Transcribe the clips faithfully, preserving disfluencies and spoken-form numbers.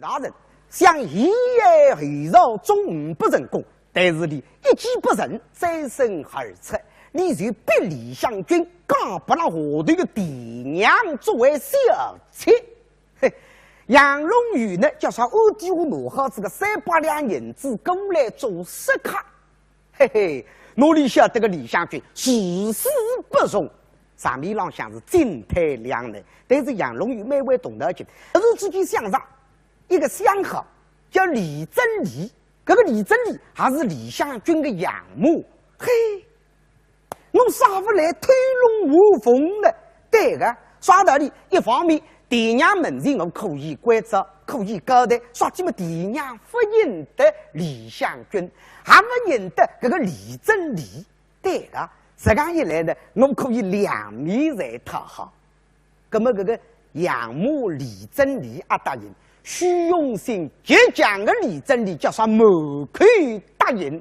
大人，想前后朝总呒不成功，但是俚一计不成，再生二策，俚就逼李香君嫁拨了下头个田娘作为小妾。嘿，杨龙友呢，叫啥暗地下拿好仔个三百两银子过来做说客。 嘿嘿，哪里晓得个李香君如死不从，场面浪向是进退两难。但是杨龙友蛮会动脑筋，突然之间想着一个相好，叫李贞丽。搿个李贞丽还是李香君个养母。嘿，我啥勿来偷龙换凤呢？对个，啥道理？一方面， 田娘门前我可以关照，可以交代，说起么田娘勿认得李香君，也勿认得搿个李贞丽。对个，实梗一来呢，我可以两面侪讨好。葛么搿个养母李贞丽也答应，虚荣心极强个李贞丽叫啥满口答应。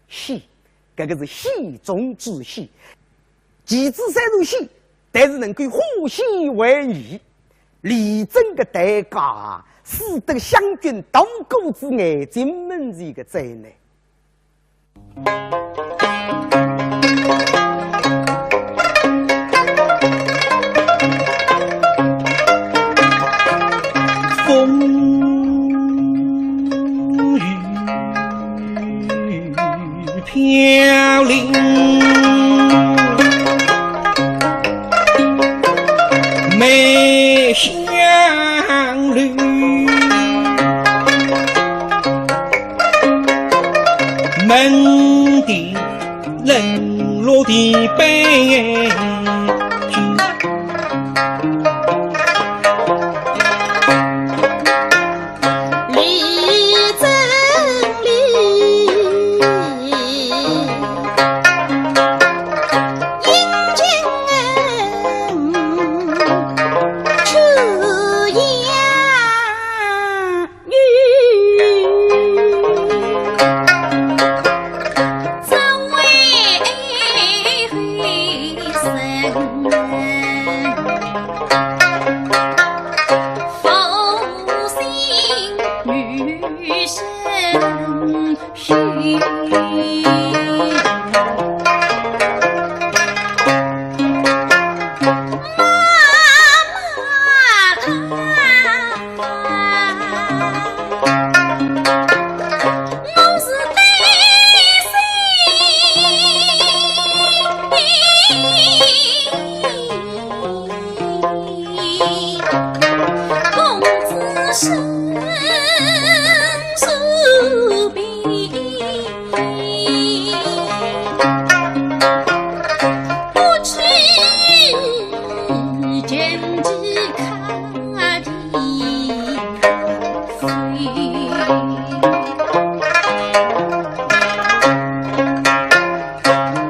喜，搿个是喜中之喜。 其次虽然喜，但是能够化险为夷。李贞个代价啊，使得香君大过仔眼睛门前个灾难。风雨 飘零，梅香楼，门第冷落的悲剧。 李贞丽，英俊出洋女，这位后生。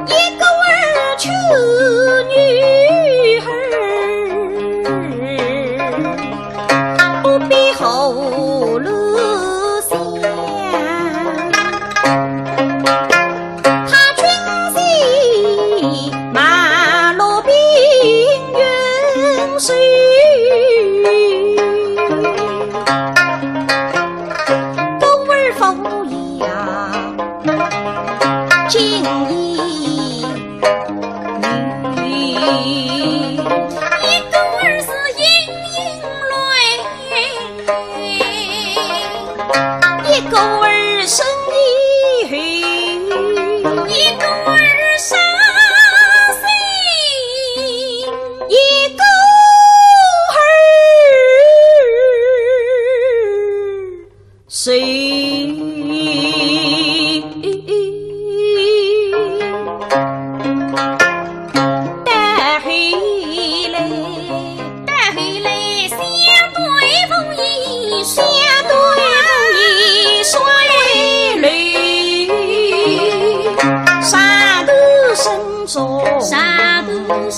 一个儿出女儿，不比后路香。他军前马落平原水，都儿扶摇。 金衣女，一个儿是莺莺来，一个儿生意黑，一个儿伤心，一个儿 谁带回来？带回来，相对无言，相对无言，双泪流。山头深中，山头深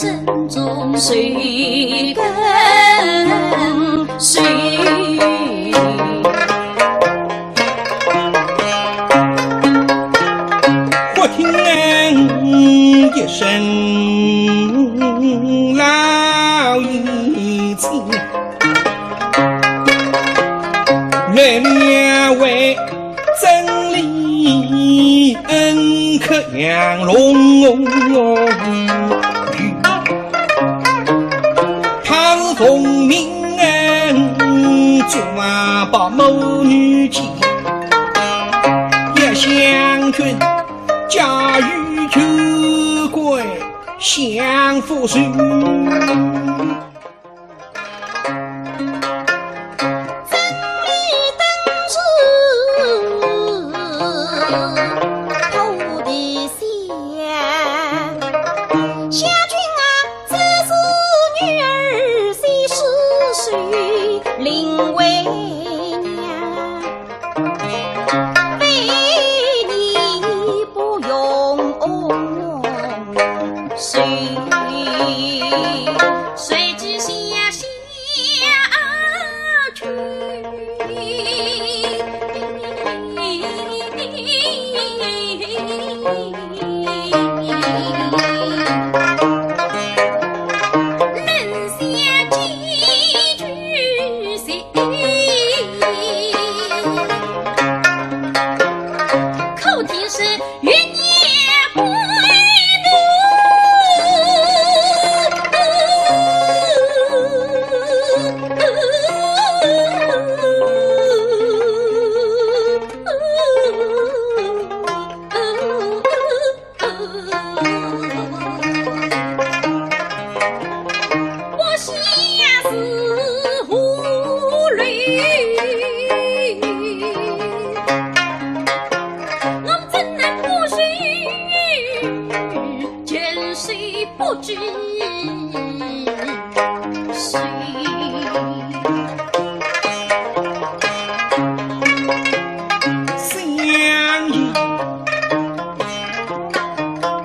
中，谁跟谁？ 忽听一声老爷亲，两位真理恩客杨龙，他是奉命啊，做啊把母女间，也相劝家有求贵相扶持。 真理灯是菩提香。香君啊，这是女儿西施，谁领为娘？非你不用谁，谁知下下 相爷，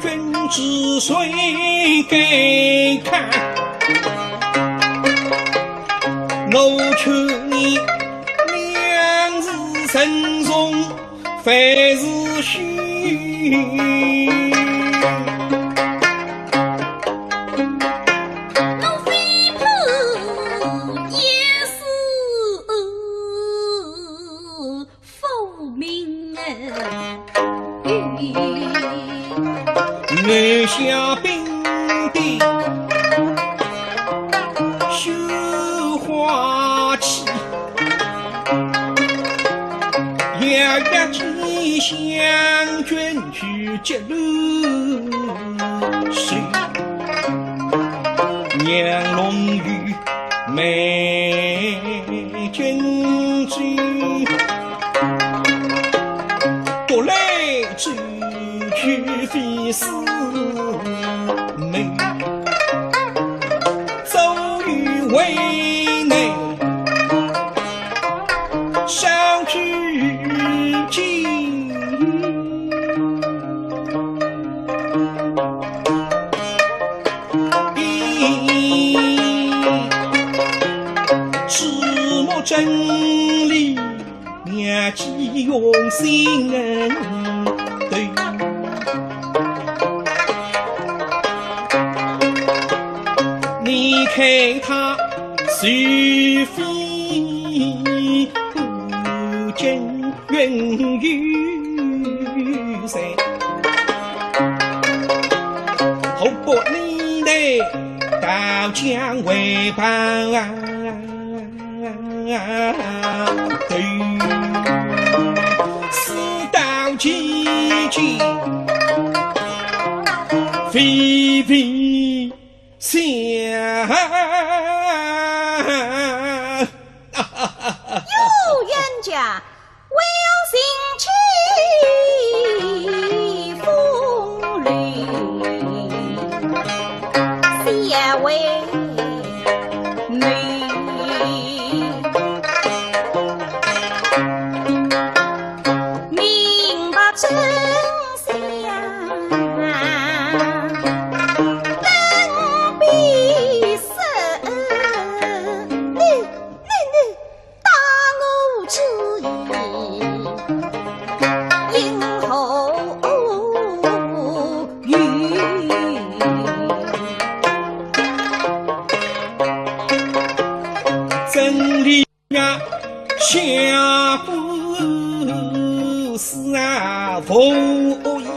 君知谁该看？我劝你两字慎重， 万事休。我非怕一世无名啊。 留下兵丁绣花旗，也要替香君去接流水。娘龙与 美君子，多来追去非是美，早已为内少去见。 注目真理，妙计用心对。你看他是非不真 云雨水，河北历代道将为伴啊，对，四道奇迹，飞飞 相。哟，冤家，为何心起风流，笑微眉，明白真 相。呀，不是啊，无意，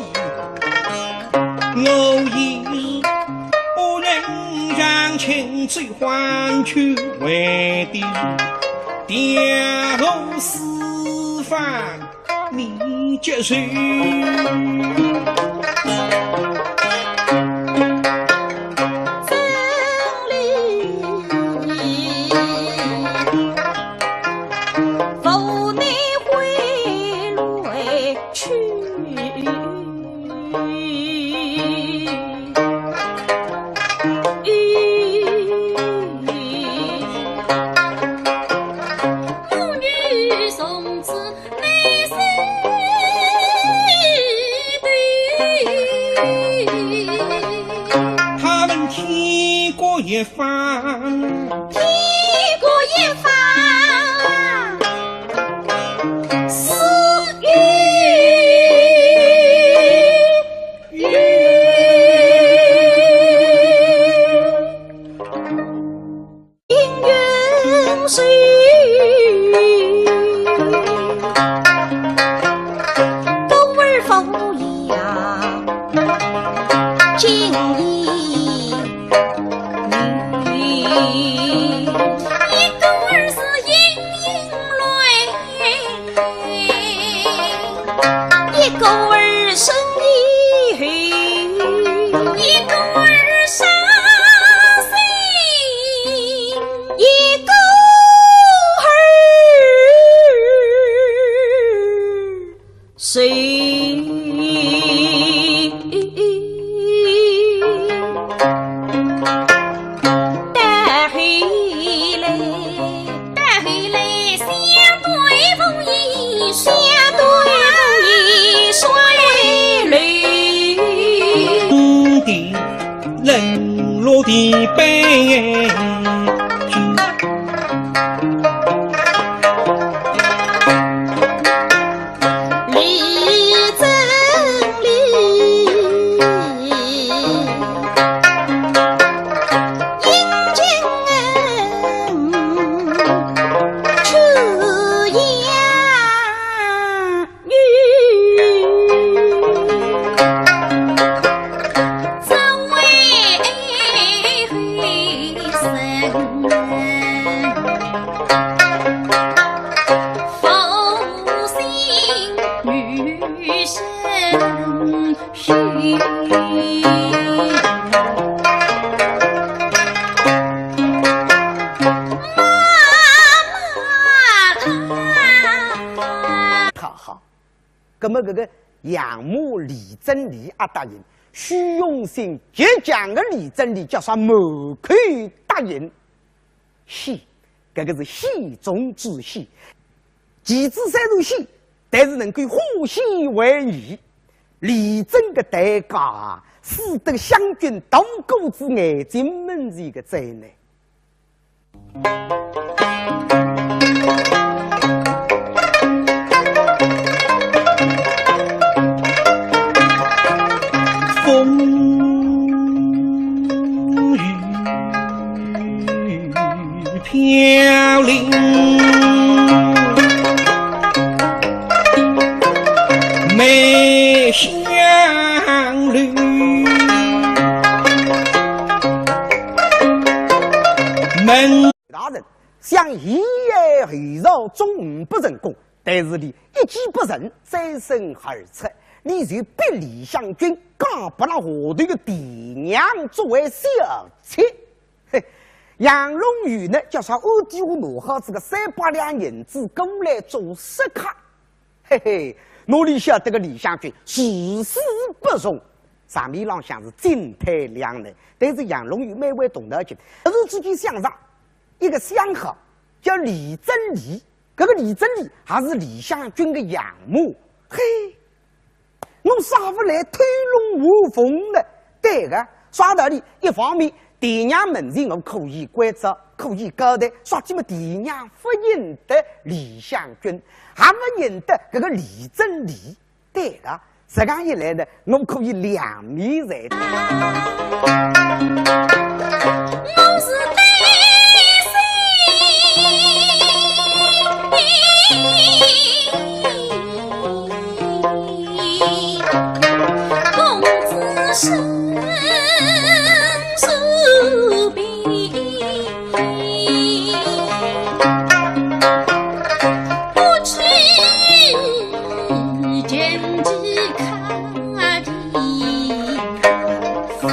我也是不能让亲嘴欢去为的，调和四方。 你接受。他们天各一方，天各一方，四月。 应允谁？都儿无恙，今已愈。一个儿是莺莺乱，一个儿生意厚，一个儿伤心，一个儿谁？带回来。 带回来，相对无益，相对无益，说来累。的冷落的悲剧。 李正礼，应景恩，出言语。 太好。 葛么搿个养母李正礼阿答应，虚荣心极强的李正礼叫啥满口答应。喜，搿个是喜中之喜。其次虽然喜，但是能够化险为夷。李正个代价啊，使得湘军大过仔眼睛门前个灾难。 风雨飘零梅香柳。 门大人，想前后后朝总不成功，但是俚一计不成，三生二出，俚就逼李香君嫁拨了下头个田娘作为小妾。嘿，杨龙友呢，叫啥暗地下拿好仔个三百两银子过来做食客。 嘿嘿，哪里晓得个李香君誓死不从，场面浪向是进退两难。但是杨龙友蛮会动脑筋，突然之间想着一个相好，叫李正礼。搿个李正礼还是李香君个养母。嘿，我啥勿来偷龙换凤呢？对个，啥道理？一方面， 田娘门前我可以关照，可以交代，说起么田娘勿认得李香君，也勿认得搿个李正礼，对个。实梗一来呢，我可以两面才。我是担心公子身受病，不知前几刻的事。